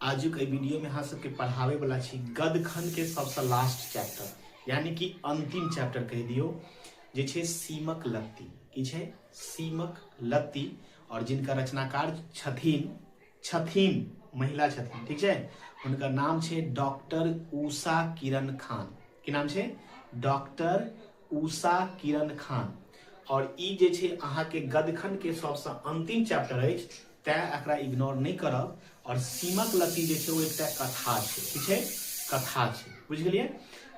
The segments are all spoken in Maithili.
आजुक एहि वीडियो में अहाँ सबके पढ़ावे वाला छी गदखंड के सबसे लास्ट चैप्टर, यानी कि अंतिम चैप्टर कहि दियौ, जे छै सीमक लत्ती। की छै? सीमक लत्ती। और जिनका रचनाकार छथिन छथिन महिला छथिन, ठीक छै, हुनकर नाम छै डॉक्टर उषा किरण खान। की नाम छै? डॉक्टर उषा किरण खान। और ई जे छै अहाँके गदखंड के सबसँ अंतिम चैप्टर अछि, तैं एकरा इग्नोर नहि करब। और सीमक लत्ती जे छै ओ एकटा कथा छै, ठीक छै, कथा छै, बुझि गेलियै।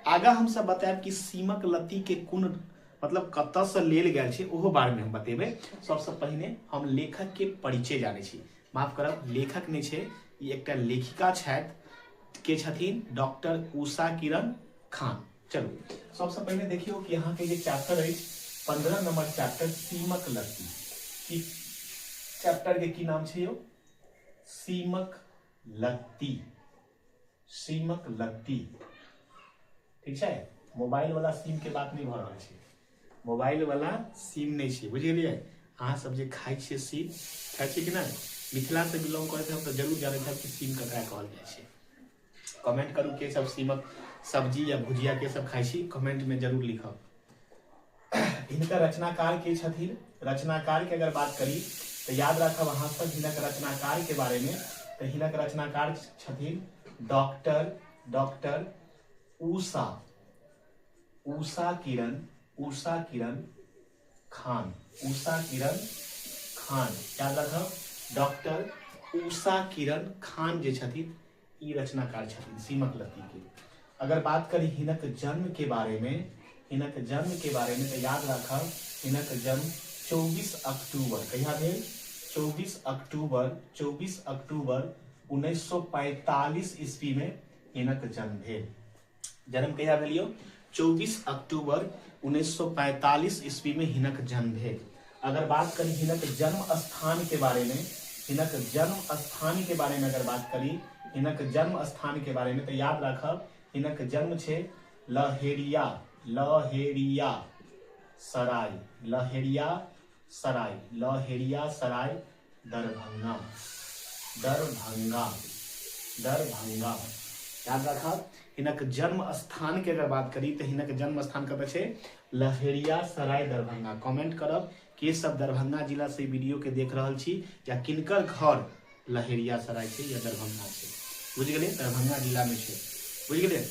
आगा हम सब बतायब कि सीमक लत्ती के कोन मतलब कतऽ से लेल गेल छै, ओहो बारे में हम बतेबै। सबसँ पहिने हम लेखक के परिचय जानै छी। माफ करब, लेखक नहि छै, ई एकटा लेखिका छथि। के छथिन? डॉक्टर उषा किरण खान। चलू सबसँ पहिने देखियौ कि अहाँके जे चैप्टर अछि 15 नंबर चैप्टर सीमक लत्ती, ई चैप्टर के की नाम छै यौ? सीमक लत्ती, सीमक लत्ती, ठीक छै। मोबाइल वाला सीम के बात नहीं भऽ रहल छै, मोबाइल वाला सीम नहीं छै, बुझि गेलियै। अहाँ सब जे खाइ छियै सीम, खाइ छियै कि नहि? मिथिला से बिलोंग करैत हम तऽ जरूर जानैत हैब कि सीम ककरा कहल जाइ छै। कमेंट करू के सब सीमक सब्जी या भुजिया के सब खाइ छी, कमेंट में जरूर लिखब। हिनकर रचनाकार के छथिन? रचनाकार के अगर बात करी तो याद राखब अहाँ सब हिनक रचनाकार के बारे में, तो हिनक रचनाकार छथिन डॉक्टर डॉक्टर उषा, उषा किरण, उषा किरण खान, उषा किरण खान। याद राखब डॉक्टर उषा किरण खान जे छथिन ई रचनाकार छथिन सीमक लत्ती के। अगर बात करी हिनक जन्म के बारे में, हिनक जन्म के बारे में तो याद राखब हिनक जन्म 24 अक्टूबर, कहिया भेल? 24 अक्टूबर, 24 अक्टूबर 1945 ईस्वी में हिनक जन्म भेल। जन्म कहिया भेल यौ? 24 अक्टूबर 1945 ईस्वी में हिनक जन्म भेल। अगर बात करी हिनक जन्म स्थान के बारे में, हिनक जन्म स्थान के बारे में अगर बात करी हिनक जन्म स्थान के बारे में तो याद राखब हिनक जन्म छे लहेरिया, लहेरिया सराय, लहेरिया सराय, लहेरिया सराय, दरभंगा, दरभंगा, दरभंगा। याद राखब हिनक जन्म स्थान के अगर बात करी तो हिनक जन्म स्थान कतऽ छै? लहेरिया सराय, दरभंगा। कमेंट करब के सब दरभंगा जिला से वीडियो के देख रहल छी या किनकर घर लहेरिया सराय छै या दरभंगा छै, बुझि गेलियै, दरभंगा जिला में छै, बुझि गेलियै।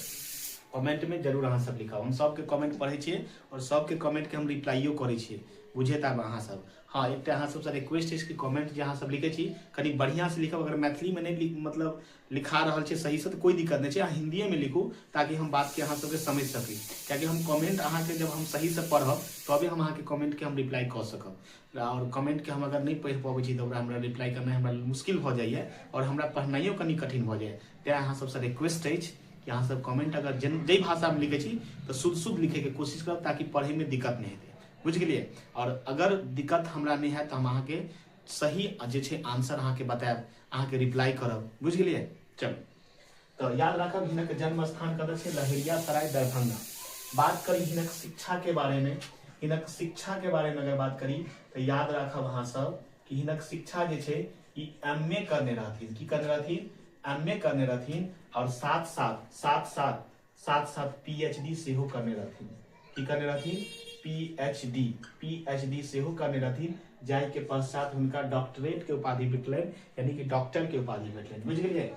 कमेंट में जरूर अहाँ सब लिखब, हम सबके कमेंट पढ़ै छियै और सबके कमेंट के हम रिप्लाइयो करै छियै, बुझेत आब अहाँ सब। हाँ, एकटा अहाँ सबसँ रिक्वेस्ट अछि कि कमेंट जे अहाँ सब लिखै छी कनि बढ़िआँसँ लिखब। अगर मैथिलीमे नहि मतलब लिखा रहल छै सहीसँ तऽ कोइ दिक्कत नहि छै, अहाँ हिन्दीएमे लिखू ताकि हम बातके अहाँ सबके समझि सकी, कियाकि हम कमेंट अहाँके जब हम सहीसँ पढ़ब तबे हम अहाँके कमेंटके हम रिप्लाई कऽ सकब। और कमेंटके हम अगर नहि पढ़ि पबै छी तऽ ओकरा हमरा रिप्लाई करनाइ हमरा मुश्किल भऽ जाइए और हमरा पढ़नाइयो कनि कठिन भऽ जाइए। तैँ अहाँ सबसँ रिक्वेस्ट अछि कि अहाँ सब कमेंट अगर जाहि भाषामे लिखै छी तऽ शुद्ध शुद्ध लिखैके कोशिश करब ताकि पढ़ैमे दिक्कत नहि हेतै, बुझि गेलियै। और अगर दिक्कत हमरा नहि हैत तऽ हम अहाँके सही जे छै आंसर अहाँके बतायब, अहाँके रिप्लाई करब, बुझि गेलियै। चलू तऽ याद राखब हिनक जन्म स्थान कतऽ छै? लहेरिया सराय, दरभंगा। बात करी हिनक शिक्षा के बारे में, हिनक शिक्षा के बारे में अगर बात करी तऽ याद राखब अहाँ सब कि हिनक शिक्षा जे छै ई एम ए करने रहथिन। की करने रहथिन? एम ए करने रहथिन और साथ साथ साथ साथ साथ साथ पी एच डी सेहो करने रहथिन। की करने रहथिन? P H D, P H D सेहो करने रहथिन, जाहि के पश्चात हुनका डॉक्टरेट के उपाधि भेटलनि, यानी कि डॉक्टर के उपाधि भेटलनि, बुझि गेलियै।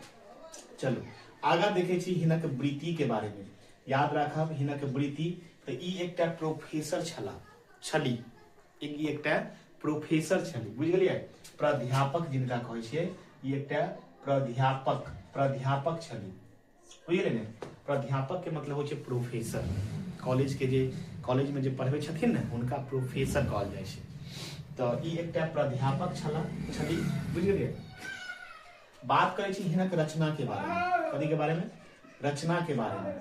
चलू आगा देखै छी हिनक वृत्ति के बारे में। याद राखब हिनक वृत्ति तऽ ई एकटा प्रोफेसर छला, छली, एक ई एकटा प्रोफेसर छली, बुझि गेलियै, प्राध्यापक जिनका कहै छियै, ई एकटा प्राध्यापक, प्राध्यापक छली, बुझलियै ने। प्राध्यापक के मतलब होइ छै प्रोफेसर, कॉलेज के जे कॉलेज में जे पढ़बै छथिन ने हुनका प्रोफेसर कहल जाइ छै। तऽ ई एकटा प्राध्यापक छला, छली, बुझि गेलियै। बात करै छी हिनक रचना के बारे में, कथी के बारे में? रचना के बारे में।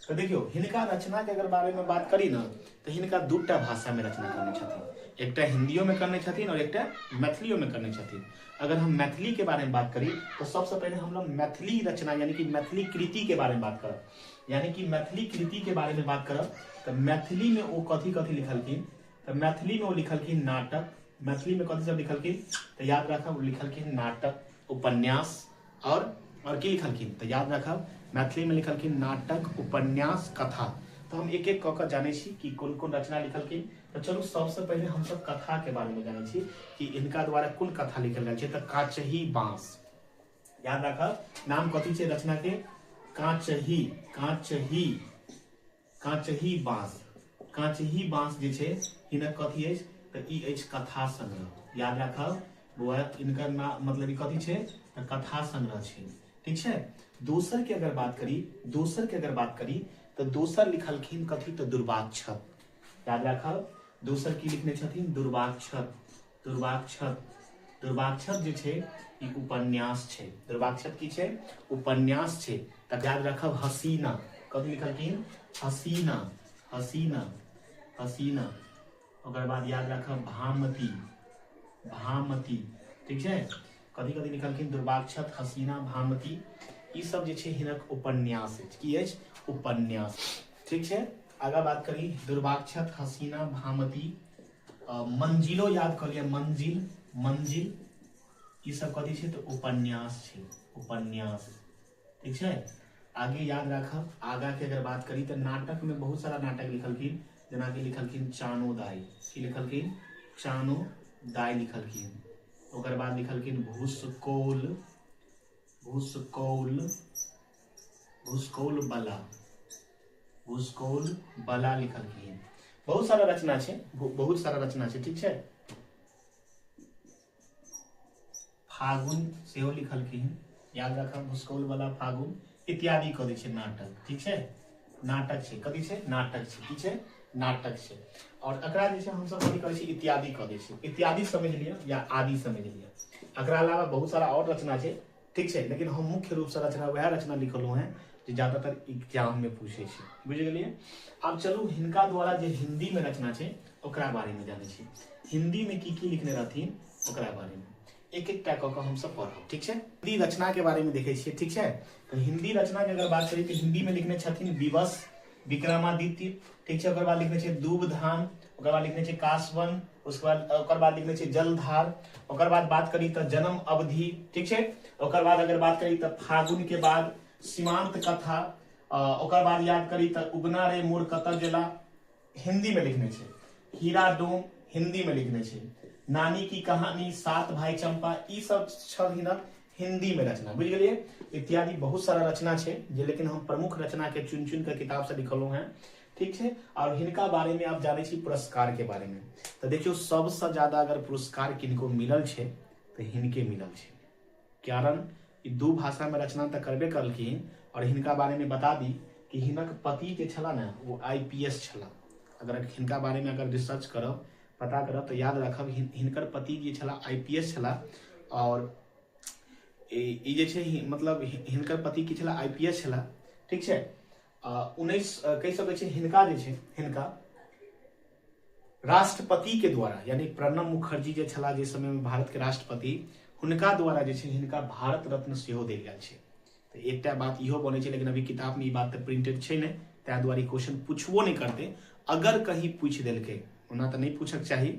तऽ देखियौ हिनका रचना के अगर बारे में बात करी ने तऽ हिनका दूटा भाषा में रचना करने छथिन, एकटा हिंदियो में करने छथिन और एकटा मैथिलियो में करने छथिन। अगर हम मैथिली के बारे में बात करी तो सबसे पहले हम लोग मैथिली रचना यानी कि मैथिली कृति के बारे में बात करब, यानी कि मैथिली कृति के बारे में बात करब तो मैथिली में वो कथी कथी लिखलखिन, तो मैथिली में वो लिखलखिन नाटक। मैथिली में कथी सब लिखलखिन तो याद राखब वो लिखलखिन नाटक, उपन्यास और आओर की लिखलखिन? तऽ याद राखब, मैथिलीमे लिखलखिन नाटक, उपन्यास, कथा। तऽ हम एक एक कऽ कऽ जानै छी कि कोन कोन रचना लिखलखिन। तऽ चलू, सबसँ पहिले हमसब कथाके बारेमे जानै छी कि हिनका द्वारा कोन कथा लिखल गेल छै। तऽ काचही बाँस, याद राखब, नाम कथी छै रचना के? काचही, काचही, काचही बाँस। काचही बाँस जे छै हिनक कथी अछि? तऽ ई अछि कथा संग्रह। याद राखब बौआ, इनकर नाम मतलब ई कथी छै? तऽ कथा संग्रह छै। ठीक छै। दोसर के अगर बात करी, दोसर के अगर बात करी तऽ दोसर लिखलखिन कथी? तऽ दुर्वाक्षत। याद राखब, दोसर की लिखने छथिन? दुर्वाक्षत, दुर्वाक्षत। दुर्वाक्षत जे छै ई उपन्यास छै। दुर्वाक्षत की छै? उपन्यास छै। तऽ याद राखब, हसीना। कथी लिखलखिन? हसीना, हसीना, हसीना। ओकर बाद याद राखब भामती, भामती। ठीक छै। कथी कथी लिखलखिन? दुर्वाक्षत, हसीना, भामती, ई सब जे छै हिनक उपन्यास अछि। की अछि? उपन्यास। ठीक छै। आगा बात करी, दुर्वाक्षत, हसीना, भामती, मंजिलो याद कऽ लिअ, मंजिल, मंजिल, ई सब कथी छै? तऽ उपन्यास छै, उपन्यास। ठीक छै। आगे याद राखब, आगा के अगर बात करी तऽ नाटक में बहुत सारा नाटक लिखलखिन, जेनाकि लिखलखिन चानो दाई। की लिखलखिन? चानो दाई लिखलखिन। ओकर बाद लिखलखिन भूसकौल, भूसकौल, भूसकौल बला, भूसकौल बला लिखलखिन। बहुत सारा रचना छै, बहुत सारा रचना छै। ठीक छै। फागुन सेहो लिखलखिन, याद राखब, भुसकौल वाला, फागुन इत्यादि कऽ दै छै नाटक। ठीक छै। नाटक छै। कथी छै? नाटक छै। की छै? नाटक छै। और एकरा जे छै हमसब कथी करै छी? इत्यादि कऽ दै छी। इत्यादि समझ लिअ या आदि समझ लिअ। एकरा अलावा बहुत सारा और रचना छै। ठीक छै। लेकिन हम मुख्य रूपसँ रचना वएह रचना लिखलहुँ हेँ जे ज्यादातर एग्जाममे पूछै छै। बुझि गेलियै? आब चलू, हिनका द्वारा जे हिन्दीमे रचना छै ओकरा बारेमे जानै छी। हिन्दीमे की की लिखने रहथिन ओकरा बारेमे एक एकटा कऽ कऽ हमसब पढ़ब। ठीक छै। हिन्दी रचनाके बारेमे देखै छियै। ठीक छै। तऽ हिन्दी रचनाके अगर बात करी तऽ हिन्दीमे लिखने छथिन विवश, विक्रमादित्य। ठीक छै। ओकर बाद लिखने छै दूब धान, ओकर बाद लिखने छै कासवन, उसके बाद ओकर बाद लिखने छै जलधार, ओकर बाद बात करी तऽ जन्म अवधि। ठीक छै। ओकर बाद अगर बात करी तऽ फागुन के बाद सीमांत कथा, ओकर बाद याद करी तऽ उगना रे मोर कतऽ गेला, हिंदी में लिखने छै। हीरा डोम हिंदी में लिखने छै। नानी की कहानी, सात भाई चंपा, ई सब छल हिनक हिंदी में रचना। बुझि गेलियै? इत्यादि बहुत सारा रचना छै जे, लेकिन हम प्रमुख रचना के चुन चुन के किताब से लिखलहुँ हैं। ठीक छै। और हिनका बारे में आप जानै छी पुरस्कार के बारे में, तऽ देखियौ, सबसँ ज्यादा अगर पुरस्कार किनको मिलल छै तऽ हिनके मिलल छै। कारण ई दू भाषा में रचना तऽ करबे करलखिन। और हिनका बारे में बता दी कि हिनक पति जे छला ने वो IPS छला। अगर हिनका बारे में अगर रिसर्च करब, पता करब, तऽ याद राखब हिनकर पति जे छला IPS छला। और ई जे छै मतलब हिनकर पति की छला? IPS छला। ठीक छै। 19 कहि सकै छै हिनका जे छै हिनका राष्ट्रपति के द्वारा, यानी प्रणब मुखर्जी जे छला जे समय में भारत के राष्ट्रपति, हुनका द्वारा जे छै हिनका भारत रत्न सेहो देल गेल छै। तऽ एकटा बात इहो बनै छै, लेकिन अभी किताब में ई बात तऽ प्रिंटेड छै नहि, ताहि दुआरे क्वेश्चन पूछबो नहि करतै। अगर कहीं पूछि देलकै, ओना तऽ नहि पूछक चाही,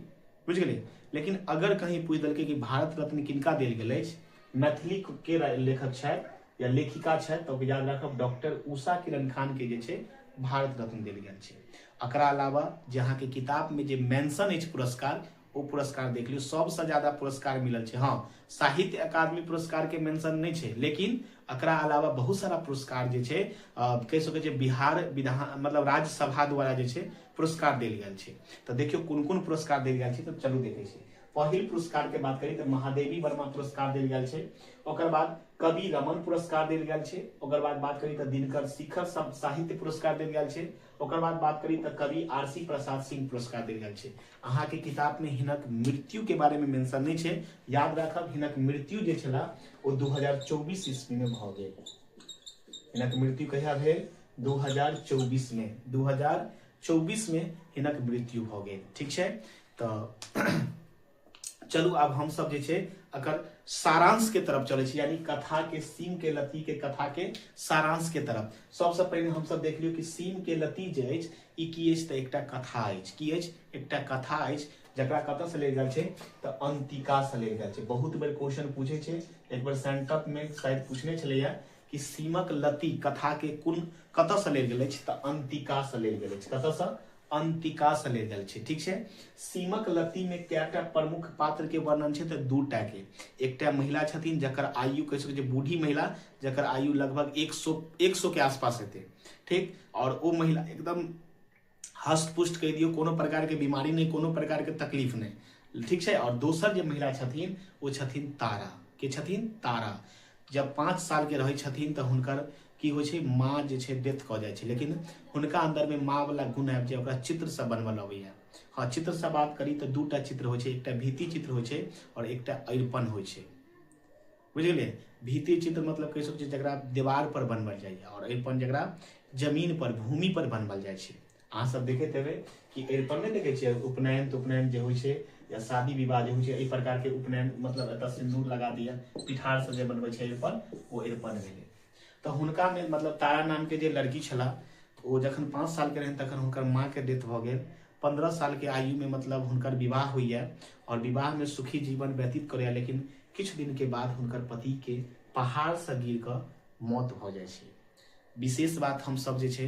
बुझि गेलियै, लेकिन अगर कहीं पूछि देलकै कि भारत रत्न किनका देल गेल अछि, मैथिली के लेखक छथि या लेखिका छथि, तऽ याद राखब डॉक्टर उषा किरण खान के जे छै भारत रत्न देल गेल छै। एकरा अलावा जे अहाँके किताब में जे मेंशन अछि पुरस्कार, ओ पुरस्कार देख लियौ, सबसँ ज्यादा पुरस्कार मिलल छै। हँ, साहित्य अकादमी पुरस्कार के मेंशन नहि छै, लेकिन एकरा अलावा बहुत सारा पुरस्कार जे छै, कहि सकै छै बिहार विधान मतलब राज्यसभा द्वारा जे छै पुरस्कार देल गेल छै। तऽ देखियौ कोन कोन पुरस्कार देल गेल छै। तऽ चलू देखै छी। पहिल पुरस्कार के बात करी तऽ महादेवी वर्मा पुरस्कार देल गेल छै। ओकर बाद कवि रमन पुरस्कार देल गेल छै। ओकर बाद बात करी तऽ दिनकर शिखर साहित्य पुरस्कार देल गेल छै। ओकर बाद बात करी तऽ कवि आरसी प्रसाद सिंह पुरस्कार देल गेल छै। अहाँके किताब में हिनक मृत्यु के बारे में मेंशन नहि छै। याद राखब, हिनक मृत्यु जे छला ओ 2024 ईस्वी में भऽ गेल। हिनक मृत्यु कहिया भेल? 2024 में। 2024 में हिनक मृत्यु भऽ गेल। ठीक छै। तऽ चलू, आब हम सब जे छै अकर सारांश के तरफ चलै छी, यानी कथा के, सीम के लती के कथा के सारांश के तरफ। सबसँ पहिने हम सब देख लियौ कि सीम के लती जे अछि ई की अछि? तऽ एकटा कथा अछि। की अछि? एकटा कथा अछि, जकरा कतऽ से लेल गेल छै? तऽ अंतिका से लेल गेल छै। बहुत बेर क्वेश्चन पूछे छै, एक बेर सेंटअप में शायद पूछने छलैया कि सीमक लती कथा के कोन कतऽ से लेल गेल अछि, तऽ अंतिका से लेल गेल अछि। कतऽ से? अंतिका से लेल गेल छै। ठीक छै। सीमक लती में कएटा प्रमुख पात्र के वर्णन छै? तऽ दूटा के। एकटा महिला छथिन जकर आयु कहि सकै छै बूढ़ी महिला, जकर आयु लगभग 100 के आसपास हेतै। ठीक। और ओ महिला एकदम हष्ट पुष्ट कहि दियौ, कोनो प्रकार के बीमारी नहि, कोनो प्रकार के तकलीफ नहि। ठीक छै। और दोसर जे महिला छथिन ओ छथिन तारा। के छथिन? तारा। जब 5 साल के रहै छथिन तऽ हुनकर की होइ छै, माँ जे छै डेथ कऽ जाइ छै, लेकिन हुनका अंदर में माँ वाला गुण आबि जाय, ओकरा चित्र सब बनबऽ लगैया। हँ, चित्र से बात करी तऽ दूटा चित्र होइ छै, एकटा भीति चित्र होइ छै और एकटा अरिपन होइ छै। बुझि गेलियै? भीति चित्र मतलब कहि सकै छियै जकरा दीवार पर बनबल जाइए, और अरिपन जकरा जमीन पर, भूमि पर बनबल जाइ छै। अहाँ सब देखैत हेबै कि अरिपन नहि देखै छियै, उपनयन तुपनयन जे होइ छै या शादी विवाह जे होइ छै, एहि प्रकार के उपनयन मतलब एतऽ सिन्दूर लगा दिअ, पिठार से जे बनबै छै अरिपन, ओ अरिपन भेलै। तऽ हुनका में मतलब तारा नाम के जे लड़की छलाह, ओ जखन 5 साल के रहनि तखन हुनकर माँ के डेथ भऽ गेल। 15 साल के आयु में मतलब हुनकर विवाह होइया और विवाह में सुखी जीवन व्यतीत करैया, लेकिन किछु दिन के बाद हुनकर पति के पहाड़ से गिर कऽ मौत भऽ जाइ छै। विशेष बात हम सब जे छै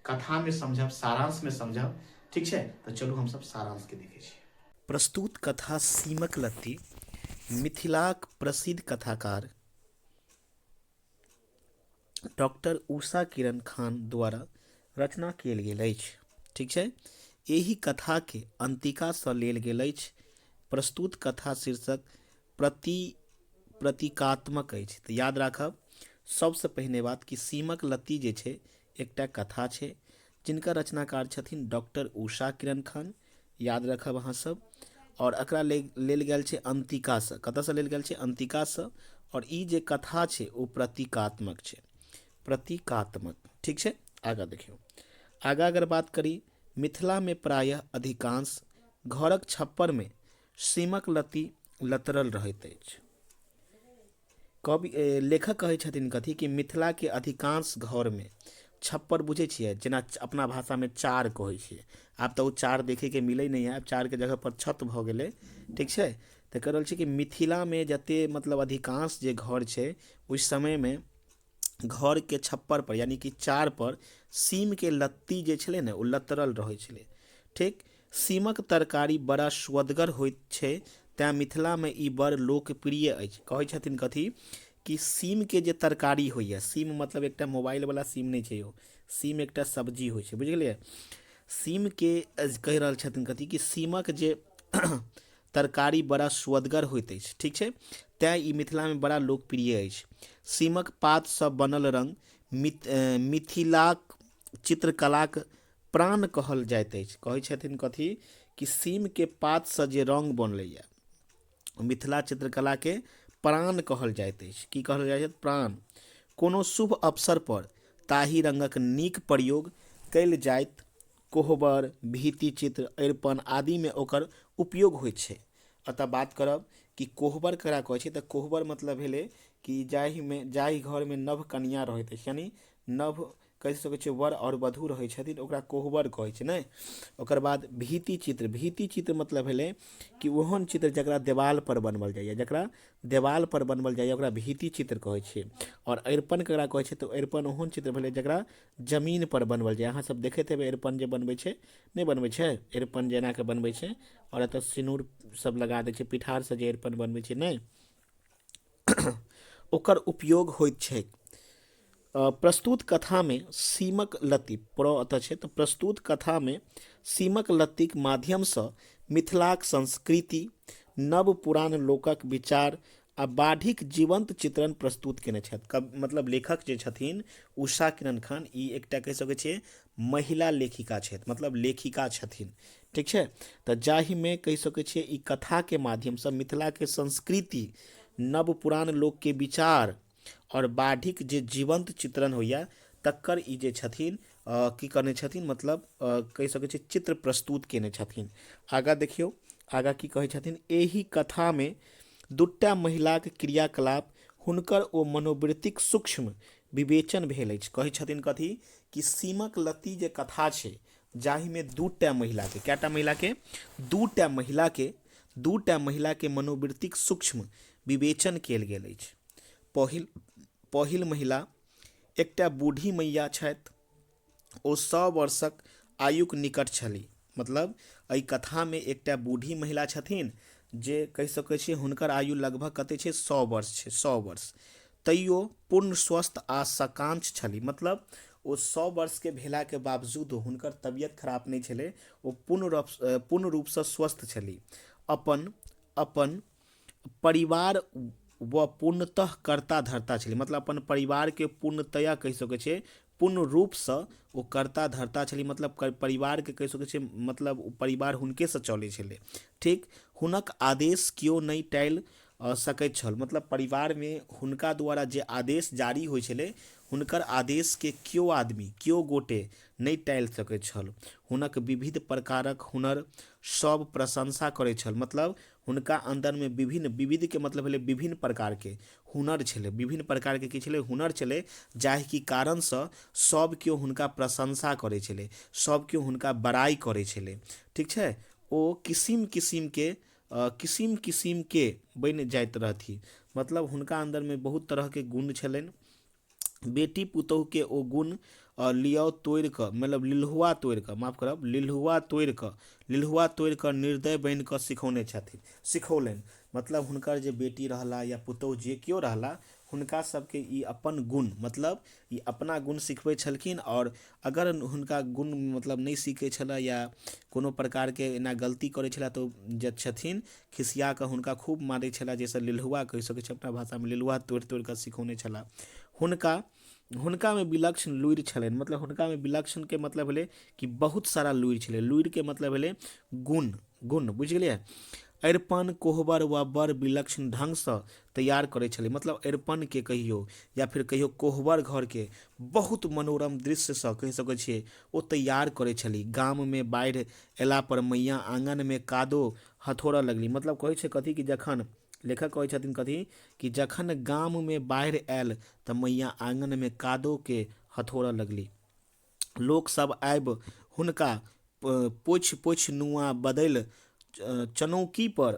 कथा में समझब, सारांश में समझब। ठीक छै। तऽ चलू हम सब सारांश के देखै छी। प्रस्तुत कथा सीमक लत्ती मिथिलाक प्रसिद्ध कथाकार डॉक्टर उषा किरण खान द्वारा रचना कयल गेल अछि। ठीक छै। एहि कथाके अंतिकासँ लेल गेल अछि। प्रस्तुत कथा शीर्षक प्रतीकात्मक अछि। तऽ याद राखब सबसँ पहिने बात कि सीमक लत्ती जे छै एकटा कथा छै जिनकर रचनाकार छथिन डॉक्टर उषा किरण खान। याद रखब अहाँ सब। और एकरा लेल गेल छै अंतिकासँ। कतऽसँ लेल गेल छै? अंतिकासँ। और ई जे कथा छै ओ प्रतीकात्मक छै, प्रतीकात्मक। ठीक छै। आगाँ देखियौ। आगाँ अगर बात करी, मिथिलामे प्रायः अधिकांश घरक छप्परमे सीमक लत्ती लतरल रहैत अछि। कवि लेखक कहै छथिन कथी कि मिथिलाके अधिकांश घरमे छप्पर बुझै छियै, जेना अपना भाषामे चार कहै छियै, आब तऽ ओ चार देखैके मिलै नहि है, आब चारके जगहपर छत भऽ गेलै। ठीक छै। तऽ कहि रहल छी कि मिथिलामे जते मतलब अधिकांश जे घर छै ओहि समयमे घरके छप्पर पर यानी कि चार पर सीमके लत्ती जे छलै ने ओ लतरल रहै छलै। ठीक। सीमक तरकारी बड़ा स्वदगर होइत छै, तैँ मिथिलामे ई बड़ लोकप्रिय अछि। कहै छथिन कथी कि सीमके जे तरकारी होइए, सीम मतलब एकटा मोबाइलवला सीम नहि छै यौ, सीम एकटा सब्जी होइ छै। बुझि गेलियै? सीमके कहि रहल छथिन कथी कि सीमक जे तरकारी बड़ा स्वदगर होइत अछि। ठीक छै। तैँ ई मिथिलामे बड़ा लोकप्रिय अछि। सीमक पातसँ बनल रंग मिथिलाक चित्रकलाक प्राण कहल जाइत अछि। कहै छथिन कथी कि सीमके पातसँ जे रंग बनलैए मिथिला चित्रकलाके प्राण कहल जाइत अछि। की कहल जाइ छै? प्राण। कोनो शुभ अवसर पर ताहि रंगक नीक प्रयोग कयल जाइत कोहबर, भीति चित्र, अरिपन आदिमे ओकर उपयोग होइ छै। एतऽ बात करब कि कोहबर ककरा कहै छै, तऽ कोहबर मतलब भेलै कि जाहिमे जाहि घरमे नव कनिआँ रहैत अछि, यानि नव कहि सकै छियै वर आओर वधू रहै छथिन, ओकरा कोहबर कहै छै ने। ओकर बाद भीति चित्र। भीति चित्र मतलब भेलै कि ओहन चित्र जकरा देवालपर बनबल जाइए, जकरा देवालपर बनबल जाइए ओकरा भीति चित्र कहै छै। आओर अरिपन ककरा कहै छै, तऽ अरिपन ओहन चित्र भेलै जकरा जमीनपर बनबल जाइए। अहाँ सब देखैत हेबै अरिपन जे बनबै छै, नहि बनबै छै अरिपन, जे एनाके बनबै छै आओर एतऽ सिनूर सब लगा दै छै, पिठारसँ जे अरिपन बनबै छै ने, ओकर उपयोग होइत छै। प्रस्तुत कथामे सीमक लत्ती प्र एतऽ छै, तऽ प्रस्तुत कथामे सीमक लत्तीक माध्यमसँ मिथिलाक संस्कृति, नव पुरान लोकक विचार आ बाढ़िक जीवंत चित्रण प्रस्तुत केने छथि। मतलब लेखक जे छथिन उषा किरण खान, ई एकटा कहि सकै छियै महिला लेखिका छथि, मतलब लेखिका छथिन। ठीक छै। तऽ जाहिमे कहि सकै छियै ई कथाके माध्यमसँ मिथिलाके संस्कृति, नव पुरान लोकके विचार आओर बाढ़िक जे जीवंत चित्रण होइए तकर ई जे छथिन की करने छथिन, मतलब कहि सकै छियै चित्र प्रस्तुत केने छथिन। आगाँ देखियौ, आगाँ की कहै छथिन, एहि कथामे दूटा महिलाक क्रियाकलाप, हुनकर ओ मनोवृत्तिक सूक्ष्म विवेचन भेल अछि। कहै छथिन कथी कि सीमक लत्ती जे कथा छै जाहिमे दूटा महिलाके, कएटा महिलाके, दूटा महिलाके, दूटा महिलाके मनोवृत्तिक सूक्ष्म विवेचन कयल गेल अछि। पहिल पहिल महिला एकटा बूढ़ी मैया छथि। ओ 100 वर्षक आयुक निकट छली। मतलब एहि कथामे एकटा बूढ़ी महिला छथिन जे कहि सकै छियै हुनकर आयु लगभग कते छै, 100 वर्ष छै, 100 वर्ष, तैयो पूर्ण स्वस्थ आ सकांक्ष छली। मतलब ओ 100 वर्षके भेलाके बावजूदो हुनकर तबियत खराब नहि छलै, ओ पूर्ण रूपसँ स्वस्थ छली। अपन अपन परिवार व पूर्णतः कर्ता धर्ता छलै। मतलब अपन परिवारके पूर्णतया कहि सकै छियै पूर्ण रूपसँ ओ कर्ता धर्ता छलै। मतलब परिवारके कहि सकै छियै, मतलब ओ परिवार हुनकेसँ चलै छलै। ठीक, हुनक आदेश केओ नहि टालि सकैत छल। मतलब परिवारमे हुनका द्वारा जे आदेश जारी होइ छलै हुनकर आदेशके केओ आदमी केओ गोटे नहि टालि सकैत छल। हुनक विविध प्रकारक हुनर सभ प्रशंसा करैत छल। मतलब हुनका अन्दरमे विभिन्न, विविधके मतलब भेलै विभिन्न प्रकारके हुनर छलै, विभिन्न प्रकारके की छलै, हुनर छलै, जाहिके कारणसँ सभ केओ हुनका प्रशंसा करै छलै, सभ केओ हुनका बड़ाइ करै छलै। ठीक छै, ओ किसिम किसिमके किसिम किसिमके बनि जाइत रहथि। मतलब हुनका अन्दरमे बहुत तरहके गुण छलनि। बेटी पुतोहुके ओ गुण लिअ तोड़ि कऽ, मतलब लिल्हुआ तोड़ि कऽ, माफ करब, लिल्हुआ तोड़ि कऽ, लिल्हुआ तोड़ि कऽ निर्दय बनि कऽ सिखौने छथिन, सिखौलनि। मतलब हुनकर जे बेटी रहला या पुतोहु जे केओ रहला हुनका सबके ई अपन गुण, मतलब ई अपना गुण सिखबै छलखिन। आओर अगर हुनका गुण मतलब नहि सीखै छलै या कोनो प्रकारके एना गलती करै छलै तऽ ओ जे छथिन खिसिया कऽ हुनका खूब मारै छलाह, जाहिसँ लिल्हुआ कहि सकै छी अपना भाषामे, लिल्हुआ तोड़ि तोड़ि कऽ सिखौने छलाह। हुनकामे विलक्षण लुरि छलनि। मतलब हुनकामे विलक्षणके मतलब भेलै कि बहुत सारा लुरि छलै। लुरिके मतलब भेलै गुण, गुण बुझि गेलियै। अरिपन कोहबर वा बड़ विलक्षण ढङ्गसँ तैयार करै छलै। मतलब अरिपनके कहियौ या फेर कहियौ कोहबर घरके बहुत मनोरम दृश्यसँ कहि सकै छियै ओ तैयार करै छली। गाममे बाढ़ि अयलापर मैया आङ्गनमे कादो हथोड़ऽ लगली। मतलब कहै छै कथी कि जखन लेखक कहै छथिन कथी कि जखन गाममे बाढ़ि आयल तऽ मैया आङ्गनमे कादोके हथोड़ऽ लगली। लोकसभ आबि हुनका पोछि पोछि नुआ बदलि चनौकीपर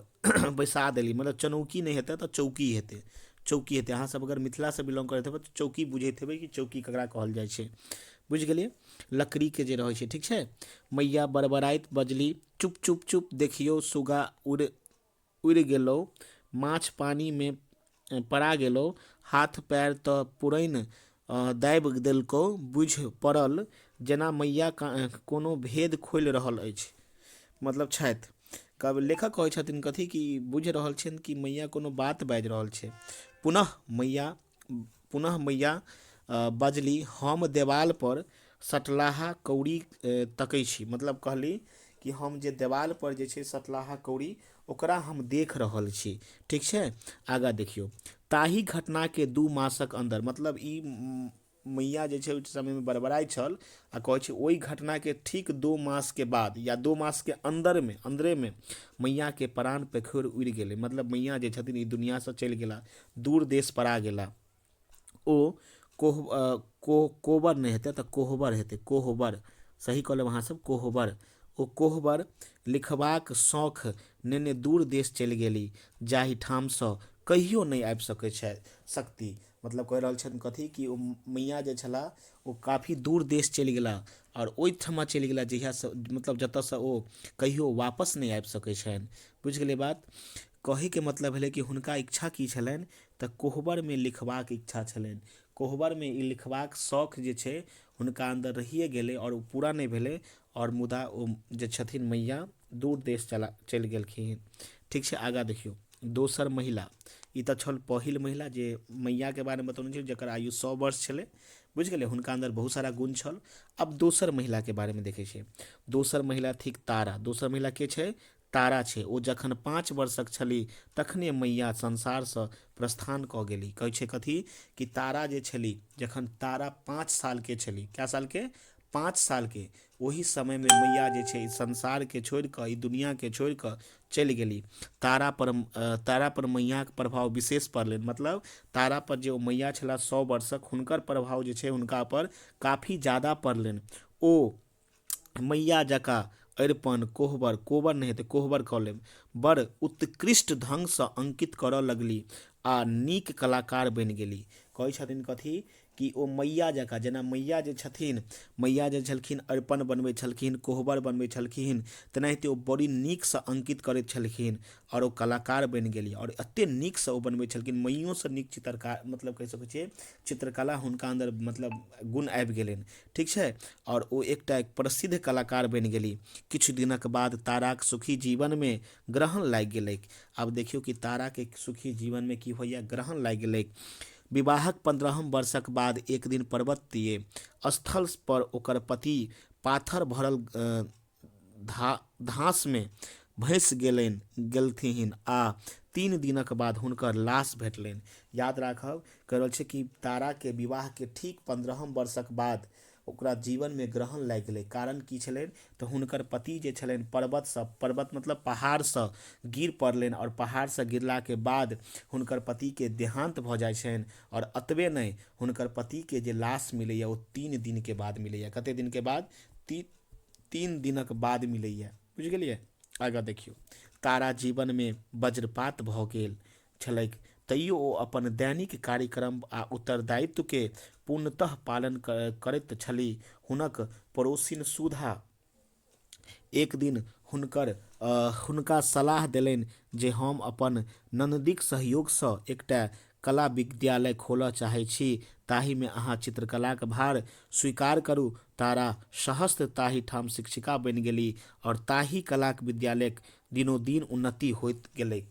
बैसा देली। मतलब चनौकी नहि हेतै तऽ चौकी हेतै, चौकी हेतै। अहाँसभ अगर मिथिलासँ बिलोंग करैत हेबै तऽ चौकी बुझैत हेबै कि चौकी ककरा कहल जाइ छै, बुझि गेलियै, लकड़ीके जे रहै छै। ठीक छै, मैया बड़बड़ाइत बजली, चुप चुप चुप, देखियौ सुगा उड़ि उड़ि गेलौ, माछ पानिमे पड़ा गेलौ, हाथ पैर तऽ पुरैन दाबि देलकौ। बुझि पड़ल जेना मैया कोनो भेद खोलि रहल अछि, मतलब छथि। कब लेखक कहै छथिन कथी कि बुझि रहल छनि कि मैया कोनो बात बाजि रहल छै। पुनः मैया पुनः मैया बजली, हम देवालपर सटलाहा कौड़ी तकै छी। मतलब कहली कि हम जे देवालपर जे छै सटलाहा कौड़ी ओकरा हम देख रहल छी। ठीक छै, आगाँ देखियौ। ताहि घटनाके 2 मासक अन्दर, मतलब ई मैया जे छै ओहि समयमे बड़बड़ाइ छल आ कहै छै ओहि घटनाके ठीक 2 मासके बाद या 2 मासके अन्दरमे अन्दरेमे मैयाके प्राण पखेर उड़ि गेलै। मतलब मैया जे छथिन ई दुनिआँसँ चलि गेला, दूर देश पड़ा गेला। ओ कोह को कोबर नहि हेतै तऽ कोहबर हेतै, कोहबर सही कऽ लेब अहाँसभ, कोहबर। ओ कोहबर लिखबाक शौख नेने दूर देश चलि गेली जाहि ठामसँ कहियो नहि आबि सकै छथि सकती। मतलब कहि रहल छथिन कथी कि ओ मैया जे छलाह ओ काफी दूर देश चलि गेला आओर ओहिठमा चलि गेला जहियासँ मतलब जतऽसँ ओ कहियो वापस नहि आबि सकै छनि। बुझि गेलियै बात? कहैके मतलब भेलै कि हुनका इच्छा की छलनि तऽ कोहबरमे लिखबाक इच्छा छलनि। कोहबरमे ई लिखबाक शौख जे छै हुनका अन्दर रहिए गेलै आओर ओ पूरा नहि भेलै, आओर मुदा ओ जे छथिन मैया दूर देश चलि गेलखिन। ठीक छै, आगाँ देखियौ। दोसर महिला, ई तऽ छल पहिल महिला जे मैयाके बारेमे बतौने छी जकर आयु 100 वर्ष छलै। बुझि गेलियै, हुनका अन्दर बहुत सारा गुण छल। आब दोसर महिलाके बारेमे देखै छियै। दोसर महिला थिक तारा। दोसर महिला के छै? तारा छै। ओ जखन 5 वर्षक छली तखने मैया संसारसँ प्रस्थान कऽ गेली। कहै छै कथी कि तारा जे छली, जखन तारा 5 सालके छली, कए सालके? 5 सालके, ओहि समयमे मैया जे छै संसारके छोड़ि कऽ, ई दुनिआँके छोड़ि कऽ चलि गेली। तारा पर मैयाके प्रभाव विशेष पड़लनि। मतलब तारा पर जे ओ मैया छलाह 100 वर्षक, हुनकर प्रभाव जे छै हुनका पर काफी ज्यादा पड़लनि। ओ मैया जकाँ अरिपन कोहबर, कोबर नहि हेतै कोहबर कऽ लेब, बड़ उत्कृष्ट ढङ्गसँ अङ्कित करऽ लगली। आ नीक कलाकार बनि गेली। कहै छथिन कथी कि ओ मैया जकाँ, जेना मैया जे छथिन, मैया जे छलखिन अरिपन बनबै छलखिन, कोहबर बनबै छलखिन, तेनाहिते ओ बड़ी नीकसँ अंकित करैत छलखिन आओर ओ कलाकार बनि गेली। आओर एतेक नीकसँ ओ बनबै छलखिन, मैयोसँ नीक चित्रकार, मतलब कहि सकै छियै चित्रकला हुनका अन्दर मतलब गुण आबि गेलनि। ठीक छै, आओर ओ एकटा प्रसिद्ध कलाकार बनि गेली। किछु दिनक बाद ताराक सुखी जीवनमे ग्रहण लागि गेलैक। आब देखियौ कि ताराके सुखी जीवनमे की होइए, ग्रहण लागि गेलैक। विवाहक 15 वर्षक बाद एक दिन पर्वतीय स्थल पर ओकर पति पाथर भरल धाँसमे भँसि गेलथिन आ 3 दिनक बाद हुनकर लाश भेटलनि। याद राखब, कहि रहल छै कि ताराके विवाहके ठीक 15 वर्षक बाद ओकरा जीवनमे ग्रहण लागि गेलै। कारण की छलनि? तऽ हुनकर पति जे छलनि पर्वतसँ, पर्वत मतलब पहाड़सँ गिर पड़लनि आओर पहाड़सँ गिरलाके बाद हुनकर पतिके देहान्त भऽ जाइ छनि। आओर एतबे नहि, हुनकर पतिके जे लाश मिलैए ओ 3 दिनके बाद मिलैए। कते दिनके बाद? 3 दिनक बाद मिलैए। बुझि गेलियै? आगाँ देखियौ, तारा जीवनमे वज्रपात भऽ गेल छलैक, तैयो ओ अपन दैनिक कार्यक्रम आ उत्तरदायित्वके पूर्णतः पालन करैत छली। हुनक पड़ोसिन सुधा एक दिन हुनका सलाह देलनि जे हम अपन ननदिक सहयोगसँ एकटा कला विद्यालय खोलऽ चाहै छी, ताहिमे अहाँ चित्रकलाक भार स्वीकार करू। तारा सहस्त्र ताहि ठाम शिक्षिका बनि गेली आओर ताहि कलाक विद्यालयक दिनोदिन उन्नति होइत गेलैक।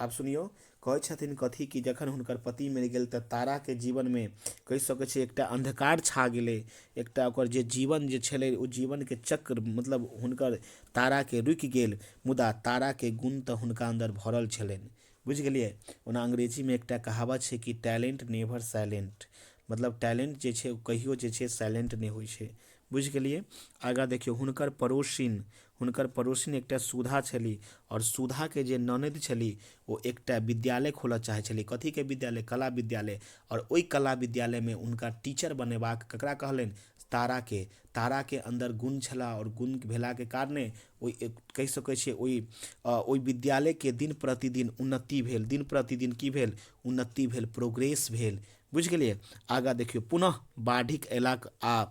आब सुनियौ, कहै छथिन कथी कि जखन हुनकर पति मरि गेल तऽ ताराके जीवनमे कहि सकै छियै एकटा अन्धकार छा गेलै। एकटा ओकर जे जीवन जे छलै ओ जीवनके चक्र मतलब हुनकर ताराके रुकि गेल, मुदा ताराके गुण तऽ हुनका अन्दर भरल छलनि। बुझि गेलियै? ओना अंग्रेजीमे एकटा कहावत छै कि टैलेंट नेवर साइलेंट, मतलब टैलेंट जे छै ओ कहियो जे छै साइलेंट नहि होइ छै। बुझि गेलियै? आगाँ देखियौ, हुनकर पड़ोसिन एकटा सुधा छली आओर सुधाके जे ननदि छली ओ एकटा विद्यालय खोलऽ चाहै छली। कथीके विद्यालय? कला विद्यालय। आओर ओहि कला विद्यालयमे हुनका टीचर बनेबाक ककरा कहलनि? ताराके। ताराके अन्दर गुण छला आओर गुण भेलाके कारणे ओहि कहि सकै छियै ओहि विद्यालयके दिन प्रतिदिन उन्नति भेल। दिन प्रतिदिन की भेल? उन्नति भेल, प्रोग्रेस भेल। बुझि गेलियै? आगाँ देखियौ, पुनः बाढ़िक अयलाक आ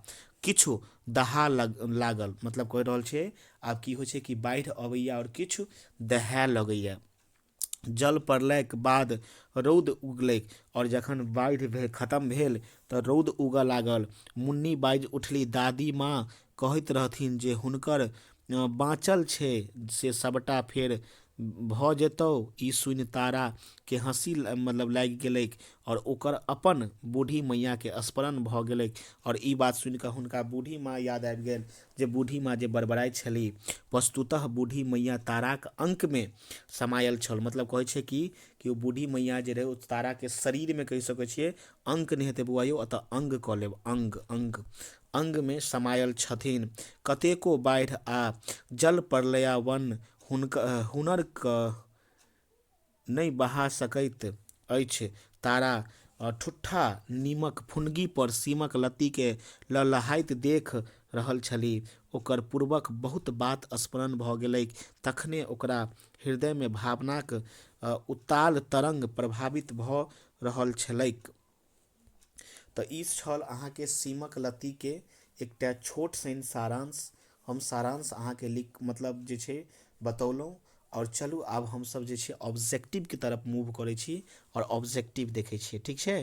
किछु दहा लागल। मतलब कहि रहल छै आब की होइ छै कि बाढ़ि अबैया आओर किछु दहाए लगैया। जल पड़लाके बाद रौद उगलैक आओर जखन बाढ़ि खतम भेल तऽ रौद उगऽ लागल। मुन्नी बाजि उठली, दादी माँ कहैत रहथिन जे हुनकर बाँचल छै से सबटा फेर भऽ जेतौ। ई सुनि ताराके हँसी मतलब लागि गेलैक आओर ओकर अपन बूढ़ी मैयाके स्मरण भऽ गेलैक। आओर ई बात सुनिकऽ हुनका बूढ़ी माँ याद आबि गेल जे बूढ़ी माँ जे बड़बड़ाइत छली। वस्तुतः बूढ़ी मैया ताराक अंकमे समायल छल। मतलब कहै छै कि ओ बूढ़ी मैया जे रहै ओ ताराके शरीरमे कहि सकै छियै अंक नहि हेतै बौआ यौ, एतऽ अंग कऽ लेब, अंग अंग अंगमे समायल छथिन। कतेको बाढ़ि आ जल प्रलयावन हुनर नहि बहा सकैत अछि। तारा ठुट्ठा नीमक फुनगी पर सीमक लत्तीके लहलहाइत देख रहल छली। ओकर पूर्वक बहुत बात स्मरण भऽ गेलैक। तखने ओकरा हृदयमे भावनाक उत्ताल तरंग प्रभावित भऽ रहल छलैक। तऽ ई छल अहाँके सीमक लत्तीके एकटा छोट सन सारांश। हम सारांश अहाँके लिख मतलब जे छै बतौलहुँ। आओर चलू आब हमसब जे छै ऑब्जेक्टिवके तरफ मूव करै छी आओर ऑब्जेक्टिव देखै छियै। ठीक छै,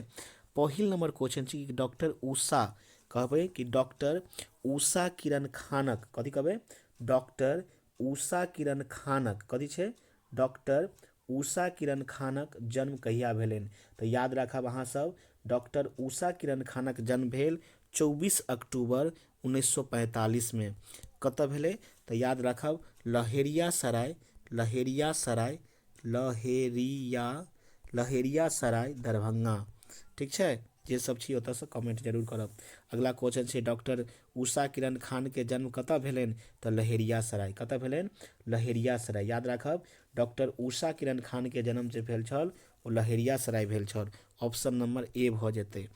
पहिल नंबर क्वेश्चन छै कि डॉक्टर उषा, कहबै कि डॉक्टर उषा किरण खानक कथी कहबै? डॉक्टर उषा किरण खानक कथी छै? डॉक्टर उषा किरण खानक जन्म कहिया भेलनि? तऽ याद राखब अहाँ सब, डॉक्टर उषा किरण खानक जन्म भेल 24 अक्टूबर 1945 में। कतऽ भेलै? तऽ याद राखब लहेरियासराय, लहेरियासराय, लहेरिया, लहेरियासराय, दरभंगा। ठीक छै, जे सब छी ओतऽसँ कमेंट जरूर करब। अगला क्वेश्चन छै डॉक्टर उषा किरण खान के जन्म कतऽ भेलनि? तऽ लहेरियासराय। कतऽ भेलनि? लहेरियासराय। याद राखब डॉक्टर उषा किरण खान के जन्म जे भेल छल ओ लहेरियासराय भेल छल। ऑप्शन नंबर ए भऽ जेतै।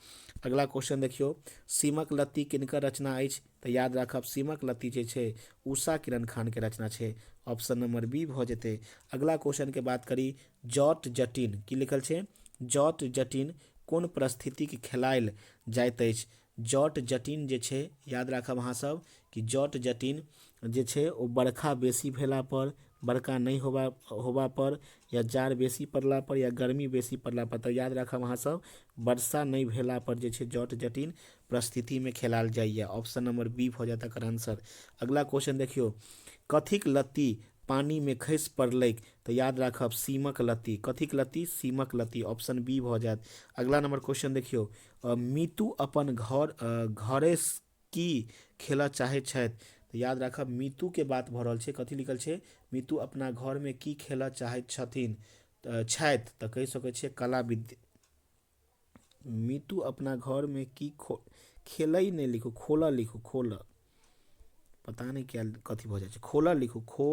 अगला क्वेश्चन देखियौ, सीमक लत्ती किनकर रचना अछि? तऽ याद राखब सीमक लत्ती जे छै उषा किरण खान के रचना छै। ऑप्शन नंबर बी भऽ जेतै। अगला क्वेश्चन के बात करी, जट जटिन की लिखल छै? जट जटिन कोन परिस्थितिक खेलायल जाइत अछि? जट जटिन जे छै, याद राखब अहाँसभ कि जट जटिन जे छै ओ बरखा बेसी भेला पर, बरखा नहि होबा होबा पर, या जाड़ बेसी पड़ला पर, या गर्मी बेसी पड़ला पर। तऽ याद राखब अहाँसभ, वर्षा नहि भेला पर जे छै जट जटिन परिस्थितिमे खेलायल जाइए। ऑप्शन नंबर बी भऽ जायत एकर आंसर। अगला क्वेश्चन देखियौ, कथिक लत्ती पानिमे खसि पड़लैक? तऽ याद राखब सीमक लत्ती। कथिक लत्ती? सीमक लत्ती। ऑप्शन बी भऽ जायत। अगला नंबर क्वेश्चन देखियौ, मीतू अपन घर घरे की खेलऽ चाहैत छथि? तऽ याद राखब मीतूके बात भऽ रहल छै। कथी लिखल छै? मीतू अपना घरमे की खेलऽ चाहैत छथिन छथि? तऽ कहि सकै छियै कला विद्या। मीतू अपना घरमे की खेलै नहि लिखू, खोलऽ लिखू, खोलऽ, पता नहि किया कथी भऽ जाइ छै, खोलऽ लिखू, खो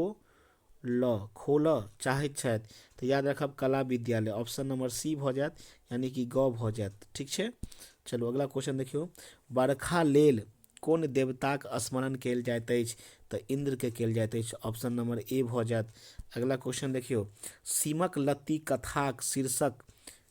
ल खोलऽ चाहैत छथि। तऽ याद राखब कला विद्यालय। ऑप्शन नंबर सी भऽ जायत, यानी कि ग भऽ जायत। ठीक छै, चलू अगला क्वेश्चन देखियौ। बरखा लेल कोन देवताक स्मरण कयल जाइत अछि? तऽ इन्द्रके कयल जाइत अछि। ऑप्शन नंबर ए भऽ जायत। अगला क्वेश्चन देखियौ, सीमक लत्ती कथाक शीर्षक,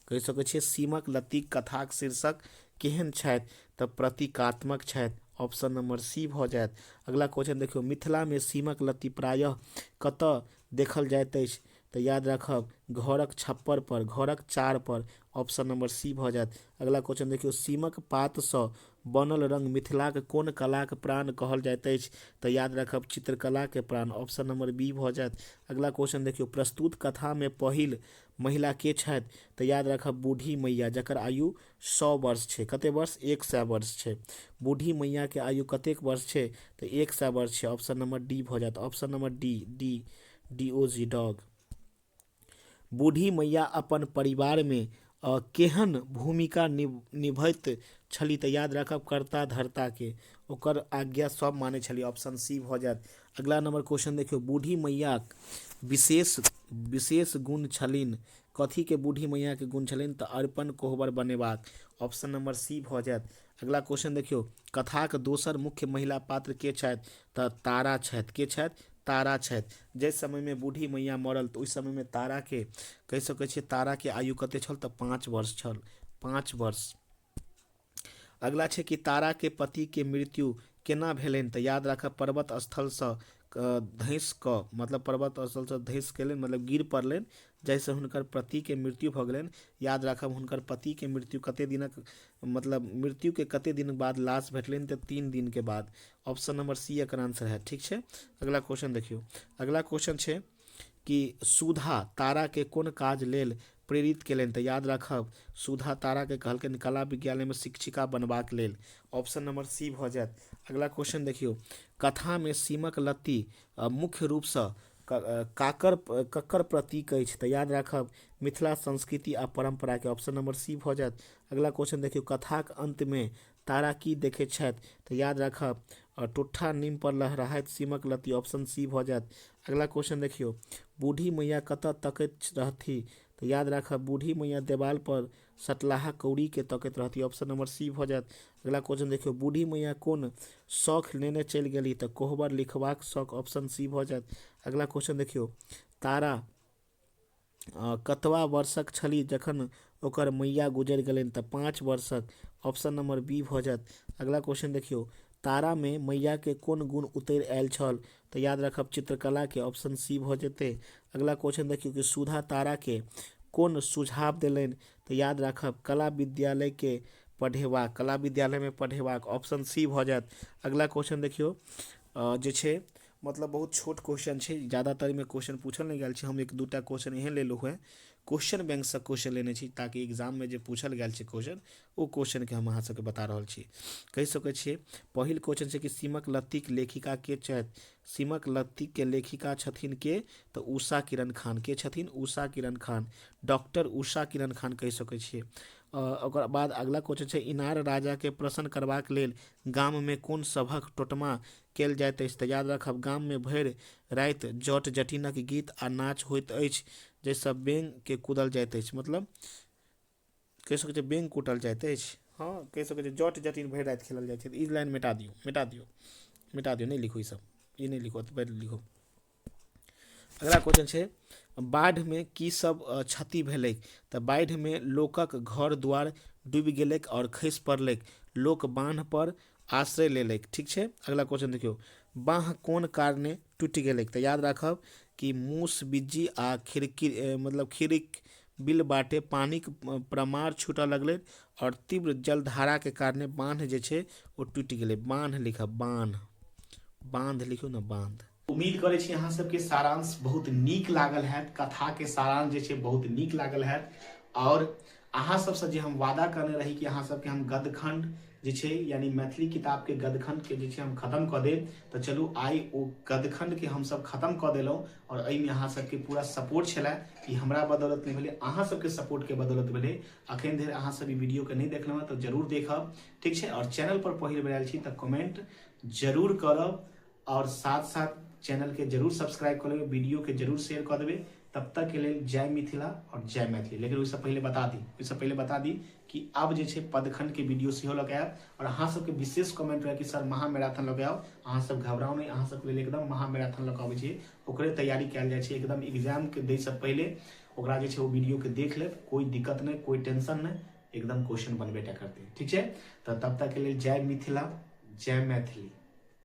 कहि सकै छियै सीमक लत्ती कथाक शीर्षक केहन छथि? तऽ प्रतीकात्मक छथि। ऑप्शन नंबर सी भऽ जायत। अगला क्वेश्चन देखियौ, मिथिलामे सीमक लत्ती प्रायः कतऽ देखल जाइत अछि? तऽ याद राखब घरक छप्पर पर, घरक चार पर। ऑप्शन नंबर सी भऽ जायत। अगला क्वेश्चन देखियौ, सीमक पातसँ बनल रंग मिथिलाक कोन कलाक प्राण कहल जाइत अछि? तऽ याद राखब चित्रकलाके प्राण। ऑप्शन नंबर बी भऽ जायत। अगला क्वेश्चन देखियौ, प्रस्तुत कथामे पहिल महिला के छथि? तऽ याद राखब बूढ़ी मैया, जकर आयु 100 वर्ष छै। कते वर्ष? 100 वर्ष छै। बूढ़ी मैयाके आयु कतेक वर्ष छै? तऽ 100 वर्ष छै। ऑप्शन नंबर डी भऽ जायत। Option number D, D D O G dog. बूढ़ी मैया अपन परिवारमे केहन भूमिका निभैत छली? तऽ याद राखब कर्ता धर्ताके, ओकर आज्ञा सब मानै छली। ऑप्शन सी भऽ जायत। अगला नंबर क्वेश्चन देखियौ, बूढ़ी मैयाक विशेष विशेष गुण छलनि। कथीके बूढ़ी मैयाके गुण छलनि? तऽ अरिपन कोहबर बनेबाक। ऑप्शन नंबर सी भऽ जायत। अगला क्वेश्चन देखियौ, कथाक दोसर मुख्य महिला पात्र के छथि? तऽ तारा छथि। के छथि? तारा छथि। जाहि समयमे बूढ़ी मैया मरल तऽ ओहि समयमे ताराके कहि सकै छियै ताराके आयु कते छल? तऽ 5 वर्ष छल। 5 वर्ष। अगला छै कि ताराके पतिके मृत्यु केना भेलनि? तऽ याद राखब पर्वत स्थलसँ धँसि कऽ, मतलब पर्वत स्थलसँ धँसि गेलनि, मतलब गिर पड़लनि, जाहिसँ हुनकर पतिके मृत्यु भऽ गेलनि। याद राखब हुनकर पतिके मृत्यु कते दिनक, मतलब मृत्युके कते दिन बाद लाश भेटलनि? तऽ 3 दिनके बाद। ऑप्शन नंबर सी एकर आंसर है। ठीक छै, अगला क्वेश्चन देखियौ। अगला क्वेश्चन छै कि सुधा ताराके कोन काज लेल प्रेरित केलनि? तऽ याद राखब सुधा ताराके कहलकनि कला विद्यालयमे शिक्षिका बनबाक लेल। ऑप्शन नंबर सी भऽ जायत। अगला क्वेश्चन देखियौ, कथामे सीमक लत्ती मुख्य रूपसँ काकर ककर प्रतीक अछि? तऽ याद राखब मिथिला संस्कृति आ परम्पराके। ऑप्शन नंबर सी भऽ जायत। अगला क्वेश्चन देखियौ, कथाक अंतमे तारा की देखैत छथि? तऽ याद राखब टुट्ठा नीम पर लहराइत सीमक लत्ती। ऑप्शन सी भऽ जायत। अगला क्वेश्चन देखियौ, बूढ़ी मैया कतऽ तकैत रहथि? तऽ याद राखब बूढ़ी मैया देवाल पर सटलाहा कौड़ीके तकैत रहथि। ऑप्शन नंबर सी भऽ जायत। अगला क्वेश्चन देखियौ, बूढ़ी मैया कोन शौख लेने चलि गेली? तऽ कोहबर लिखबाक शौख। ऑप्शन सी भऽ जायत। अगला क्वेश्चन देखियौ, तारा कतबा वर्षक छली जखन ओकर मैया गुजरि गेलनि? तऽ 5 वर्षक। ऑप्शन नंबर बी भऽ जायत। अगला क्वेश्चन देखियौ, तारामे मैयाके कोन गुण उतरि आयल छल? तऽ याद राखब चित्रकलाके। ऑप्शन सी भऽ जेतै। अगला क्वेश्चन देखियौ कि सुधा ताराके कोन सुझाव देलनि? तऽ याद राखब कला विद्यालयके पढ़ेबाक, कला विद्यालयमे पढ़ेबाक। ऑप्शन सी भऽ जायत। अगला क्वेश्चन देखियौ, जे छै मतलब बहुत छोट क्वेश्चन छै, ज्यादातर एहिमे क्वेश्चन पूछल नहि गेल छै। हम एक दूटा क्वेश्चन एहन लेलहुँ हेँ, क्वेश्चन बैंकसँ क्वेश्चन लेने छी, ताकि एग्जाममे जे पूछल गेल छै क्वेश्चन, ओ क्वेश्चनके हम अहाँ सबके बता रहल छी। कहि सकै छियै पहिल क्वेश्चन छै कि सीमक लत्तीक लेखिका के छथि? सीमक लत्तीके लेखिका छथिन के? तऽ उषा किरण खान। के छथिन? उषा किरण खान, डॉक्टर उषा किरण खान कहि सकै छियै। ओकर बाद अगला क्वेश्चन छै, इनार राजाके प्रसन्न करबाक लेल गाममे कोन सभक टोटमा कयल जाइत अछि? तऽ याद राखब गाममे भरि राति जट जटिनक गीत आ नाच होइत अछि, जाहिसँ बेंगके कूदल जाइत अछि, मतलब कहि सकै छियै बेंग कूटल जाइत अछि। हँ, कहि सकै छियै जट जटिन भरि राति खेलल जाइ छै। ई लाइन मिटा दियौ, मिटा दियौ, मिटा दियौ, नहि लिखू ई सब, ई नहि लिखू, एतबे लिखू। अगला क्वेश्चन छै, बाढ़िमे की सब क्षति भेलैक? तऽ बाढ़िमे लोकक घर द्वार डूबि गेलैक आओर खसि पड़लैक। लोक बान्ह पर आश्रय लेलैक। ठीक छै। अगला क्वेश्चन देखियौ, बाँह कोन कारणे टूटि गेलैक? तऽ याद राखब कि मूस बिज्जी आ खिड़की मतलब खिड़क बिल बाटे पानिक प्रमार छूटऽ लगलै आओर तीव्र जलधाराके कारणे बान्ह जे छै ओ टूटि गेलै। बान्ह लिखब, बान्ह, बान्ध लिखू ने, बान्ध। उम्मीद करै छी अहाँ सबके सारांश बहुत नीक लागल हैत, कथाके सारांश जे छै बहुत नीक लागल हैत। आओर अहाँ सबसँ जे हम वादा करने रही कि अहाँ सबके हम गदखंड जे छै यानी मैथिली किताबके गदखंडके जे छै हम खत्म कऽ देब, तऽ चलू आइ ओ गदखंडके हमसब खत्म कऽ देलहुँ। आओर एहिमे अहाँ सबके पूरा सपोर्ट छलै, ई हमरा बदौलत नहि भेलै, अहाँ सबके सपोर्टके बदौलत भेलै। अखन धरि अहाँ सब ई वीडियोके नहि देखलहुँ हँ तऽ जरूर देखब, ठीक छै। आओर चैनल पर पहिल बेर आयल छी तऽ कमेंट जरूर करब और साथ साथ चैनल के जरूर सब्सक्राइब कर लेबै, वीडियो के जरूर शेयर कर देबै। तब तक के लेल जय मिथिला और जय मैथिली। लेकिन ओहिसँ पहिले बता दी, ओहिसँ पहिले बता दी कि आब जे छै पदखंड के वीडियो सेहो लऽ के आयब। और अहाँ सबके विशेष कमेंट रहे कि सर महामैराथन लऽ के आउ। अहाँ सब घबराउ नहि, अहाँ सबके लेल एकदम महामैराथन लऽ के अबै छी, ओकरे तैयारी कयल जाइ छै। एकदम एग्जाम के दै से पहिले ओकरा जे छै ओ वीडियो के देख लेब, कोई दिक्कत नहि, कोई टेंशन नहि, एकदम क्वेश्चन बनबे टा करतै, ठीक छै। तऽ तब तक के लेल जय मिथिला, जय मैथिली।